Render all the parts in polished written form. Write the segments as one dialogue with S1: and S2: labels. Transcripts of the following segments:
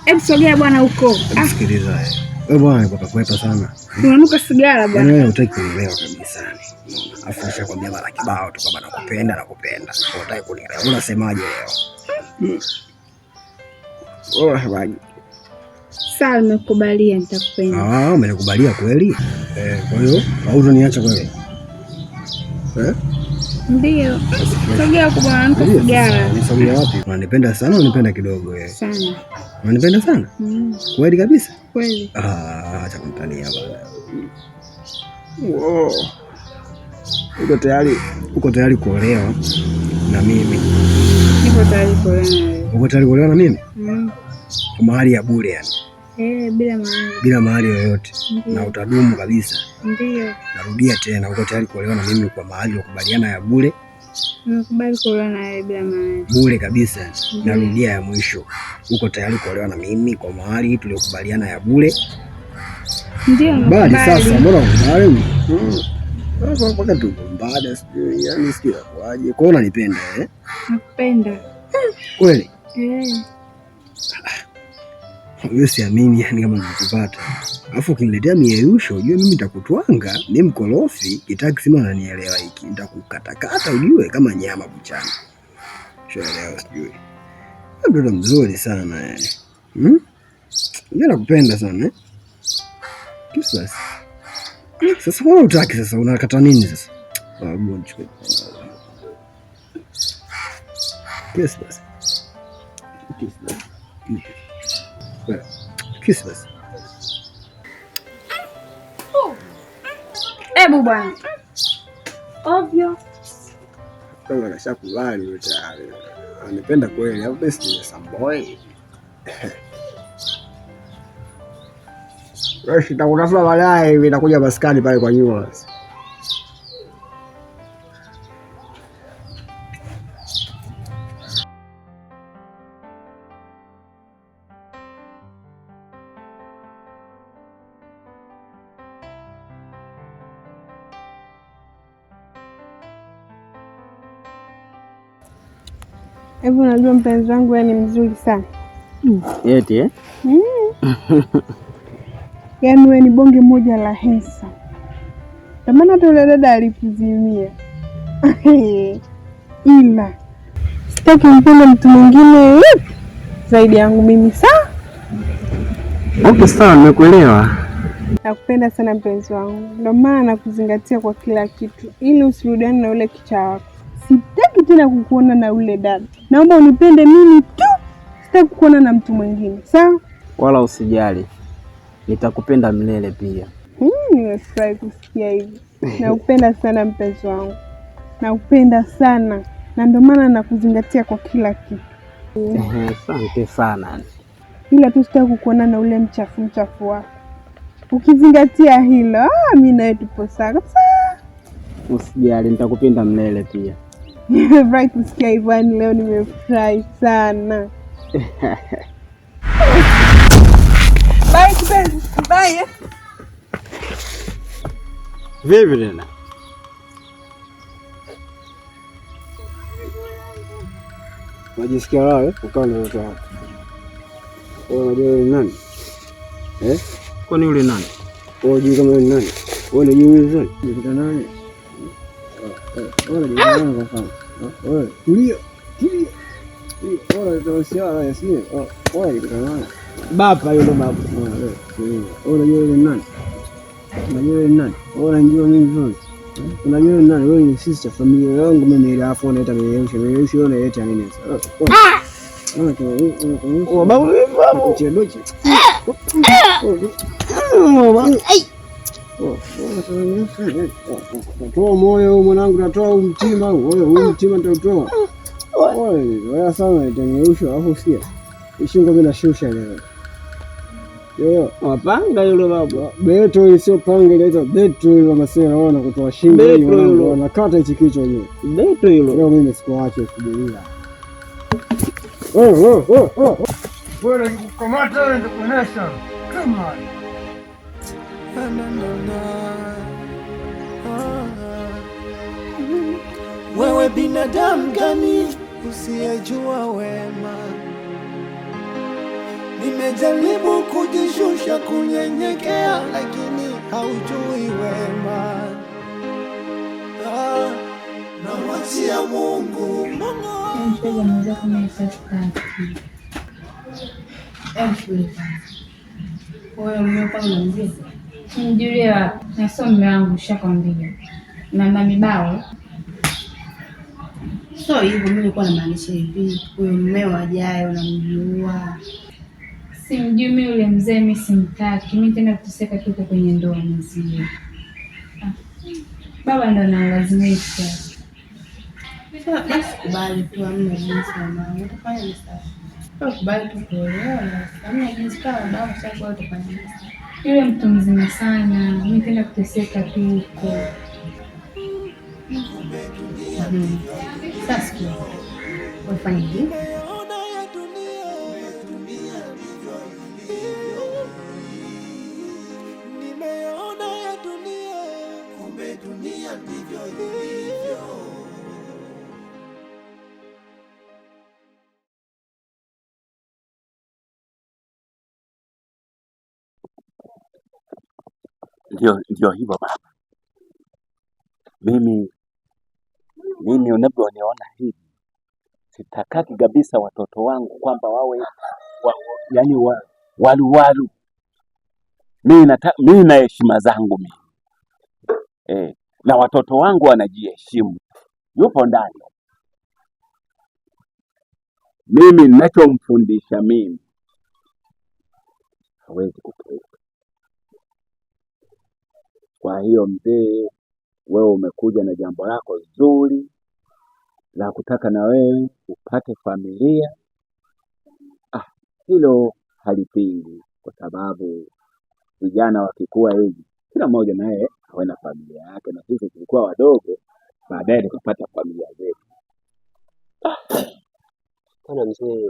S1: Hebu sogea bwana huko.
S2: Ah. Sikiliza. Wewe bwana kwa kwepa sana.
S1: Unanuka sigara bwana.
S2: Yaani wewe hutaki kunielewa kabisa. Afu nishakwambia mara kibao tu kwamba nakupenda nakupenda. Hutaki kunielewa. Unasemaje leo? Wewe unasemaje?
S1: Sawa, nimekubalia nitakupenda.
S2: Ah, umenikubalia kweli? Eh, kwa hiyo hautoniacha kweli? Eh?
S1: Ndio. Sogea huko bwana, nanuka sigara.
S2: Nisogea wapi? Unanipenda sana au unanipenda kidogo wewe?
S1: Sana.
S2: Unanipenda sana?
S1: Mm.
S2: Kweli kabisa?
S1: Kweli.
S2: Ah, acha kumtania bwana. Wow. Uko tayari? Uko tayari kuolewa na mimi?
S1: Niko tayari kuolewa na wewe.
S2: Uko tayari kuolewa na mimi?
S1: Mm.
S2: Kwa mahali ya bure yani.
S1: Eh, bila mahali.
S2: Bila mahali yoyote. Na utadumu kabisa.
S1: Ndio.
S2: Narudia tena, uko tayari kuolewa na mimi kwa mahali ya kukubaliana ya bure?
S1: Nimekubali kuolewa na wewe bila mahali.
S2: Bure kabisa. Narudia ya mwisho. Uko tayari kuolewa na mimi kwa mahali tuliyokubaliana ya bure?
S1: Ndio.
S2: Bali sasa, mbona ukubali? Sasa mpaka tugombane sijui, yani sijui inakuwaje. Kwa hiyo unanipenda eh?
S1: Nakupenda.
S2: Kweli?
S1: Eh.
S2: Hiyo siamini yani kama nakupata. Alafu ukiniletea mieyusho ujue mimi nitakutwanga, ni mkorofi, kitaki sima unanielewa hiki. Nitakukatakata ujue kama nyama buchani. Shaelewa sijui. Mtoto mzuri sana yani. Hmm? Unajua nakupenda sana eh? Kiss basi. Sasa wewe hutaki sasa unakata nini sasa? Ah, nichukue. Kiss basi. Kiss basi. Kiss basi.
S1: Ebu bwana. Ovyo.
S2: Kama kashakubali yule tayari. Anipenda kweli au best ni some boy. Wewe nitakutafuta baadaye hivi nakuja maskani pale kwa nyuma.
S1: Hebu unajua mpenzi wangu wewe ni mzuri sana.
S3: Eti eh?
S1: Yaani wewe ni bonge moja la hesa. Ndio maana hata yule dada alikuzimia. Ila sitaki mpende mtu mwingine zaidi yangu mimi, sawa?
S3: Okay, sawa, nimekuelewa.
S1: Nakupenda sana mpenzi wangu. Ndio maana nakuzingatia kwa kila kitu ili usirudiane na ule kichaa wako. Sitaki tena kukuona na ule dada. Naomba unipende mimi tu. Sitaki kukuona na mtu mwingine. Sawa?
S3: Wala usijali. Nitakupenda milele pia.
S1: Nimefurahi kusikia hivi. Nakupenda sana mpenzi wangu. Nakupenda sana. Na ndio maana nakuzingatia kwa kila kitu.
S3: Asante sana.
S1: Ila tu sitaki kukuona na ule mchafu mchafu wako. Ukizingatia hilo, mimi nawe tupo sawa kabisa.
S3: Usijali, nitakupenda milele pia.
S1: Nimefurahi kusikia hivyo, yani leo nimefurahi sana. Bye kipenzi. Bye.
S3: Vipi tena?
S2: Unajisikia wewe ukawa na mtoto wako. Wewe unajua yule ni nani? Eh?
S3: Kwani yule nani?
S2: Wewe unajua kama yule ni nani? Wewe unajua yule ni nani? Ni nani? Wewe unajua nani kwa mfano? Wewe tulia. Tulia. Wewe unataka ya sio? Wewe unajua nani?
S3: Baba yule baba.
S2: Wewe unajua yule ni nani? Unajua yule ni nani? Wewe unajua mimi vizuri. Unajua yule ni nani? Wewe ni sister familia yangu mimi ile afu unaita mimi mimi wewe unaita nini sasa?
S3: Babu babu.
S2: Natoa moyo mwanangu, natoa mtima wewe, huu mtima nitautoa. Wewe sana itengeusha, alafu sikia shingo mimi nashusha leo. Yo,
S3: wapanga yule babu.
S2: Beto hii sio panga, inaitwa beto ile masela wao na kutoa shingo hiyo mwanangu, nakata hichi kichwa hiyo.
S3: Beto hilo.
S2: Leo mimi sikuache kusubiria. Oh oh oh.
S4: Wewe nikukamata wewe nikuonesha. Come on.
S5: Wewe binadamu gani usiyejua wema? Nimejaribu kujishusha, kunyenyekea, lakini haujui wema. Ah, namwachia Mungu.
S6: Mshoga mwenzako mimi sitaki. Hebu subiri kwanza.
S1: Wewe mume wako unamjua?
S6: Nimjulie wapi? Na sio mume wangu, nishakwambia. Na mibao.
S1: Sio hivyo, mimi nilikuwa namaanisha hivi, huyo mmeo ajaye unamjua?
S6: Simjui mimi yule mzee, mimi simtaki. Mimi tena kuteseka tu huko kwenye ndoa mzee. Ah, baba ndo analazimisha.
S1: Sasa basi kubali tu, hamna jinsi mama, utafanya ni sawa. Wewe kubali tu kuolewa na hamna jinsi, kama baba ushakuwa utafanya nini?
S6: Yule mtu mzima sana, mimi tena kuteseka tu huko.
S1: Mhm. Sasa sikia, wewe fanya hivi.
S5: Nimeona ya dunia, dunia ndivyo ilivyo. Nimeona ya dunia, kumbe dunia ndivyo ilivyo.
S7: Ndio hivyo baba. Mimi unavyoniona hivi, sitakaki kabisa watoto wangu kwamba wawe yani waluwalu. Mimi na heshima zangu mimi na watoto wangu wanajiheshimu. Yupo ndani. Mimi ninachomfundisha mimi hawezi kukiuka. Kwa hiyo mzee, wewe umekuja na jambo lako zuri la kutaka na wewe upate familia. Ah, hilo halipingwi kwa sababu vijana wakikua hivi, kila mmoja naye awe na familia yake, na sisi tulikuwa wadogo, baadaye tukapata familia zetu.
S8: Bwana mzee,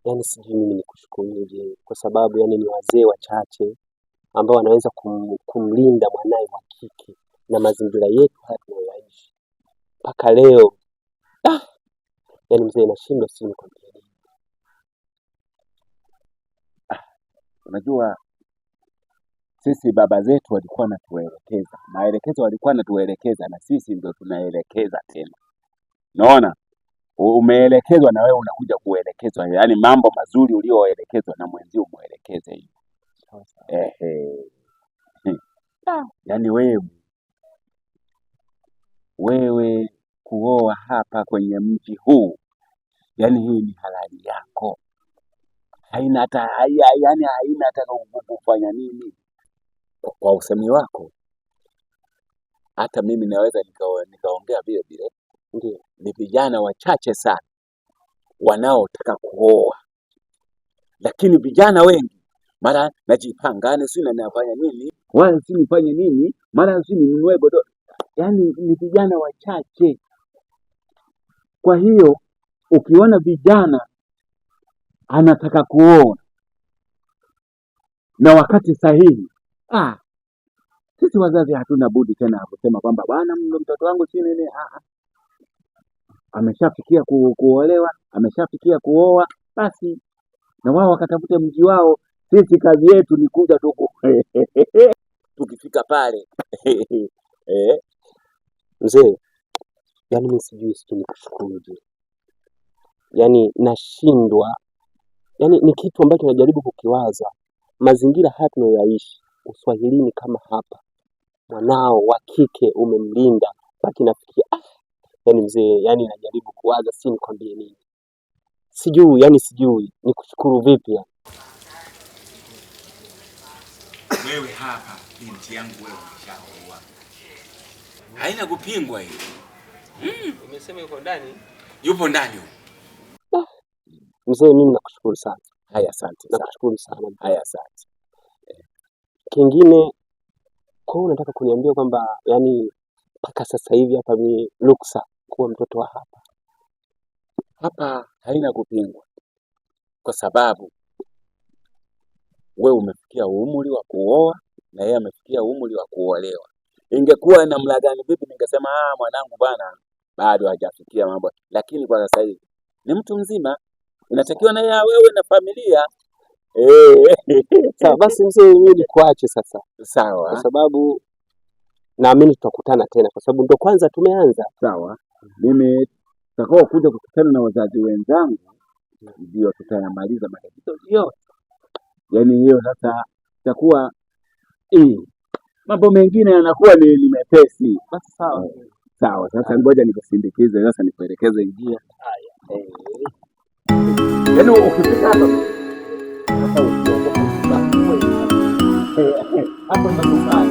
S8: yani sijui mimi nikushukuruje, kwa sababu yani ni wazee wachache ambao wanaweza kumlinda mwanaye wa kike na mazingira yetu haya tunayoyaishi mpaka leo. Ah, yani mzee, nashindwa sijui nikwambie nini.
S7: Unajua sisi baba zetu walikuwa wanatuelekeza, maelekezo walikuwa wanatuelekeza, na sisi ndio tunaelekeza tena. Unaona, umeelekezwa na wewe unakuja kuelekezwa, yaani mambo mazuri ulioelekezwa na mwenzio umwelekeze hivi.
S8: Sawa sawa.
S7: Ehe, yaani wewe kuoa hapa kwenye mji huu, yaani hii ni halali yako, haina hata yaani haina hata kufanya nini. Kwa usemi wako, hata mimi naweza nikaongea vile vile.
S8: Ndio.
S7: Ni vijana wachache sana wanaotaka kuoa, lakini vijana wengi mara najipangane, si na nafanya nini, wala si nifanye nini, mara si ninunue godoro, yaani ni vijana wachache. Kwa hiyo ukiona vijana anataka kuoa na wakati sahihi, ah, sisi wazazi hatuna budi tena kusema kwamba bwana, mtoto wangu si nini, ah, ah, ameshafikia kuolewa, ameshafikia kuoa, basi na wao wakatafute mji wao. Sisi kazi yetu ni kuja tu tukifika pale eh,
S8: Mzee, yani mimi sijui sijui nikushukuruje, yani nashindwa, yani ni kitu ambacho najaribu kukiwaza. Mazingira haya tunayoyaishi uswahilini kama hapa, mwanao wa kike umemlinda mpaka inafikia ah, yani mzee, yani najaribu kuwaza, si nikwambie nini, sijui, yani sijui nikushukuru vipi yani.
S9: Wewe hapa binti yangu, wewe umeshaoa, haina kupingwa hiyo.
S3: Umesema yuko ndani?
S9: Yupo ndani huyo.
S8: Mzee, mimi nakushukuru sana,
S7: haya, asante sana,
S8: nakushukuru sana.
S7: haya, asante.
S8: Kingine, kwa hiyo unataka kuniambia kwamba yani mpaka sasa hivi hapa mi ruksa kuwa mtoto wa hapa?
S7: Hapa haina kupingwa kwa sababu wewe umefikia umri wa kuoa na yeye amefikia umri wa kuolewa. Ingekuwa namna gani vipi, ningesema ah, mwanangu bwana bado hajafikia mambo, lakini kwa sasa hivi ni mtu mzima. Inatakiwa na ya wewe na familia. Eh.
S8: Sawa basi mzee, mimi nikuache sasa, kwa
S7: Sawa.
S8: sababu naamini tutakutana tena, kwa sababu ndo kwanza tumeanza.
S7: Sawa. Mimi tutakao kuja kukutana na wazazi wenzangu ndio tutayamaliza matatizo yote. Yaani hiyo sasa itakuwa mambo mengine yanakuwa ni mepesi.
S8: Basi sawa.
S7: Sawa, sasa ngoja nikusindikize sasa nikuelekeze njia. Yaani ukifika hapa sasa usiogope kubaki. Hapo ninakufaa.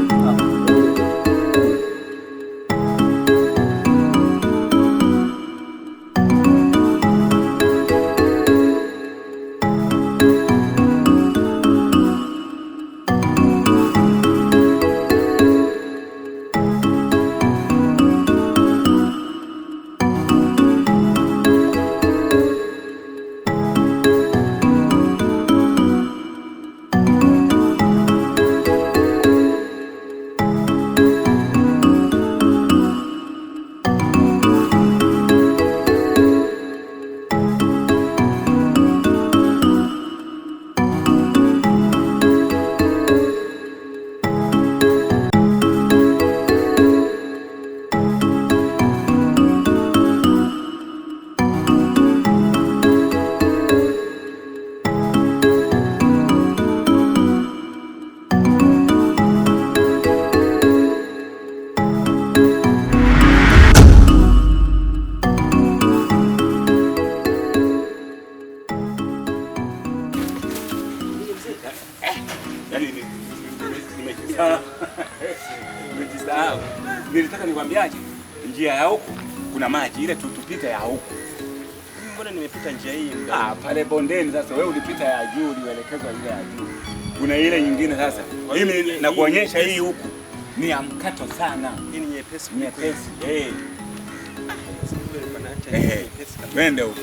S7: Yaani nimejisahau. Nimejisahau. Nilitaka nikwambiaje? Njia ya huku kuna maji ile tupita ya huku.
S3: Mbona nimepita njia hii muda?
S9: Ah, pale bondeni sasa wewe ulipita ya juu, ulielekezwa ile ya juu. Kuna ile nyingine sasa. Mimi nakuonyesha hii huku ni ya mkato sana.
S3: Hii ni nyepesi kuliko
S9: Nyepesi. Eh,
S3: hii. Nilikuwa naacha
S9: eh.
S3: nyepesi kabisa.
S9: Twende huku.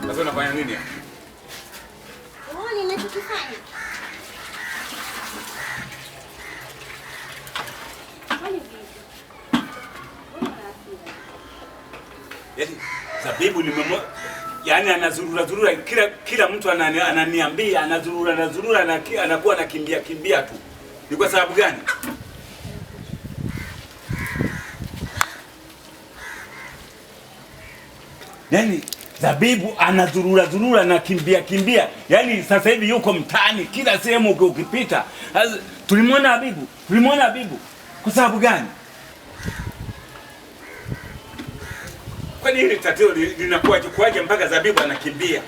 S9: Sasa unafanya nini hapa?
S10: Uone ninachokifanya. Kwani vipi? Mbona una hasira?
S9: Yaani Zabibu yaani anazurura zurura kila mtu ananiambia anazurura anazurura na anakuwa anakimbia kimbia tu. Ni kwa sababu gani? Yaani Zabibu anazurura zurura na kimbia kimbia. Yaani sasa hivi yuko mtaani kila sehemu ukipita. Tulimwona Habibu, tulimwona Habibu. Kwa sababu gani? Kwani hili tatizo linakuwaje kuwaje mpaka Zabibu anakimbia?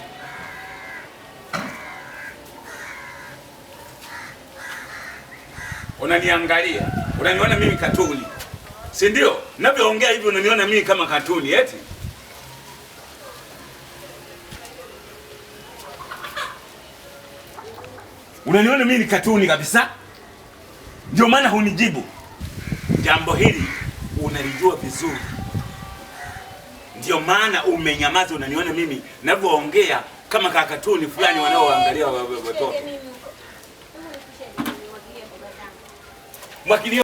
S9: Unaniangalia, unaniona mimi katuni, si ndio? Ninavyoongea hivi unaniona mimi kama katuni eti? Unaniona mimi ni katuni kabisa? Ndio maana hunijibu. Jambo hili unalijua vizuri, ndio maana umenyamaza. Unaniona mimi ninavyoongea kama kakatuni fulani wanaoangalia watoto. Mwagilia.